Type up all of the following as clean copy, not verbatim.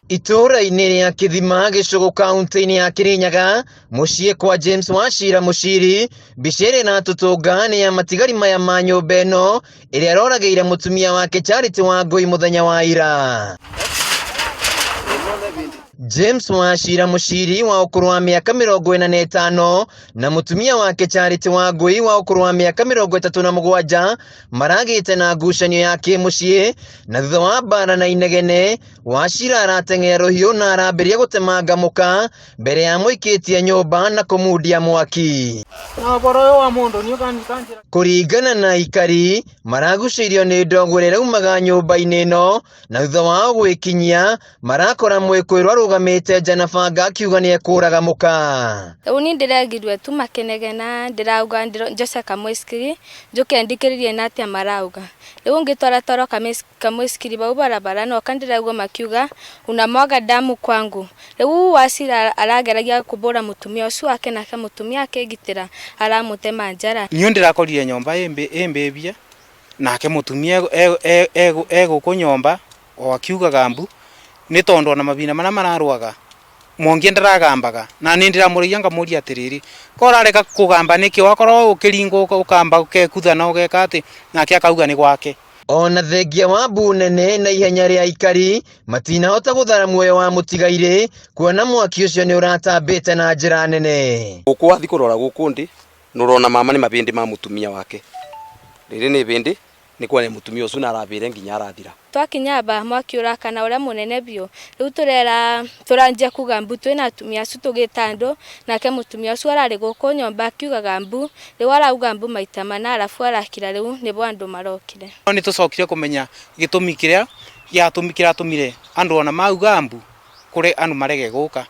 Itũũra-inĩ rĩa Kĩthima Gĩcũgũ kaunti-inĩ ya Kĩrĩnyaga mũciĩ kwa James Wachira Mũciri, mbica ĩrĩa ĩratũtũnga nĩ ya matigari maya ma nyũmba ĩno ĩrĩa ĩroragĩire mũtumia wake Charity Wangũi mũthenya wa ira. James Wachira Mũciri wa ũkũrũ wa mĩaka 45 na mũtumia wake Charity Wangũi wa ũkũrũ wa mĩaka 37 maragĩte na ngucanio ya kĩmũciĩ na thutha wa mbara na inegene Wachira arateng'era rũhiũ na arambĩrĩria gũtemanga mũka mbere ya mũikĩtie nyũmba na kũmundia mwaki. Kũringana na aikari, maragucĩirio nĩ ndogo ĩrĩa ĩraumaga nyũmba-inĩ ĩno na thutha wao gwĩkinyia marakora mwĩkũĩrwo arũgamĩte nja na banga akiuga nĩ ekũraga mũka. Rĩu niĩ ndĩregirwe tu makĩnegena ndĩrauga njose kamũicikiri njũke ndikĩrĩrie na atĩa marauga. Rĩu ngĩtwaratwara kamũicikiri bau barabara noka ndĩraigua makiuga unamwaga damu kwangu. Rĩu Wachira arageragia kũbũra mũtumia ũcio wake nake mũtumia akĩgitĩra aramũtema njara. Niũ ndĩrakorire nyũmba ĩmbĩbie nake mũtumia egũkũ nyũmba o akiugaga mbu nĩ tondũ ona mahinda marĩa mararũaga Mwangi ndaragambaga na nĩ ndĩramũrĩia ngamũria atĩrĩrĩ ko ũrarega kũgamba nĩkĩ wakorwo ũkĩringwo ũkamba ũkekutha na ũgeka atĩ nake akauga nĩ gwake. Ona thengia wa mbu nene na ihenya rĩa aikari matinahota gũthara muoyo wa mũtigairĩ kuona mwaki ũcio nĩ ũratambĩte na njĩra nene. Gũkũ wathiĩ kũrora gũkũ ndĩ nũrona mama nĩ mabĩndĩ ma mũtumia wake rĩrĩ nĩ ibĩndĩ nĩ kuonania mũtumia ũcio nĩ arabĩre nginya arathira. Twakinya aba mwaki ũrakana ũrĩa mũnene biũ rĩu tũrera tũranjia kuga mbu twĩna atumia acu tũgĩta andũ nake mũtumia ũcio ararĩ gũkũ nyũmba akiugaga mbu rĩu arauga mbu maita mana arabu arakira rĩu nĩbo andũ marokire. No nĩ tũcokire kũmenya gĩtũmi kĩrĩa kĩratũmire andũ ona mauga mbu kũrĩ andũ marege gũka.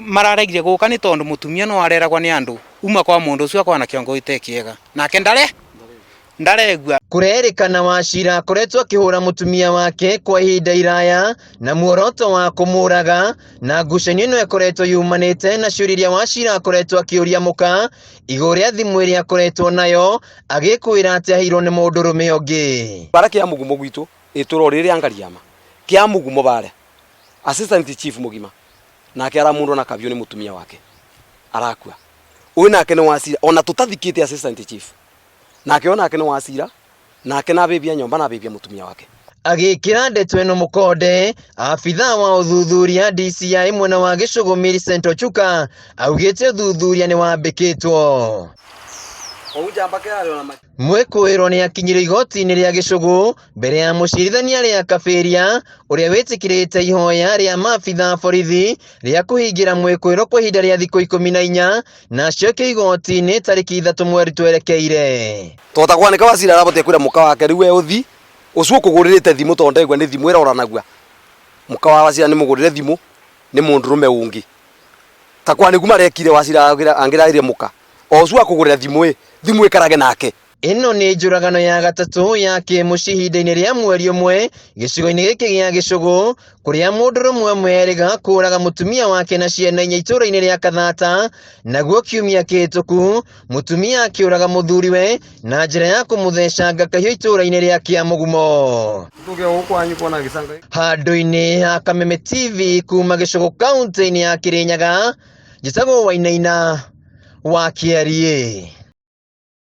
Mararegire gũka nĩ tondũ mũtumia no areragwo nĩ andũ uma kwa mũndũ ũcio akoragwo na kĩongo gĩtarĩ kĩega nake ndare ndaregua. Kũrerĩkana Wachira akoretwo akĩhũra mũtumia wake kwa ihinda iraya na muoroto wa kũmũraga na ngucanio ĩno ĩkoretwo yumanĩte na ciũria iria Wachira akoretwo akĩũria mũka igũrũ rĩa thimũ ĩrĩa akoretwo nayo agĩkwĩra atĩ aheirwo nĩ mũndũrũme ũngĩ. Bara kia mugumo gwitu ituro riri Ngariama kia mugumo bare assistant chief mugima nake aramundwo na kabiũ nĩ mũtumia wake arakua ũyũ nake nĩ wacira ona tũtathikĩte assistant chief nake onake nĩ wacira nake na abĩbia nyũmba na abĩbia mũtumia wake. Agĩkĩra ndeto ĩno mũkonde, abithaa wa ũthuthuria DCI mwena wa Gĩcũgũ Millicent Ochuka augĩte ũthuthuria nĩ wambĩkĩtwo. Mwĩkũĩrwo nĩ akinyire igoti-inĩ rĩa Gĩcũgũ mbere ya mũcirithania Leah Kaberia ũrĩa wĩtĩkĩrĩte ihoya rĩa maabithaa a borithi rĩa kũhingĩra mwĩkũĩrwo kwa ihinda rĩa thikũ 14 na acokio igoti-inĩ tarĩki 3 mweri twerekeire. Tota kwanĩka Wachira arabotie kwĩra mũka wake rĩu we ũthi ũcio ũkũgũrĩrĩte thimũ tondũ ndaigua nĩ thimũ ĩroranagua mũka wa Wachira nĩ mũgũrĩre thimũ nĩ mũndũrũme ũngĩ ta kwa nĩguo marekire Wachira angĩraire mũka o ũcio akũgũrĩra thimũ ĩ thimũ ĩkarage nake. Ĩno nĩ njũragano ya gatatũ ya kĩmũciĩ ihinda-inĩ rĩa mweri ũmwe gĩcigo-inĩ gĩkĩ gĩa Gĩcũgũ kũrĩa mũndũrũme ũmwe erĩga kũraga mũtumia wake na ciana inya itũũra-inĩ rĩa Kathata, naguo kiumia kĩhĩtũku mũtumia akĩũraga mũthuriwe na njĩra ya kũmũthecanga kahiũ itũũra-inĩ rĩa Kĩamũgumo. Handũ-inĩ ha Kameme TV kuma Gĩcũgũ kaunti-inĩ ya Kĩrĩnyaga, njĩtagwo Wainaina wa Kĩariĩ.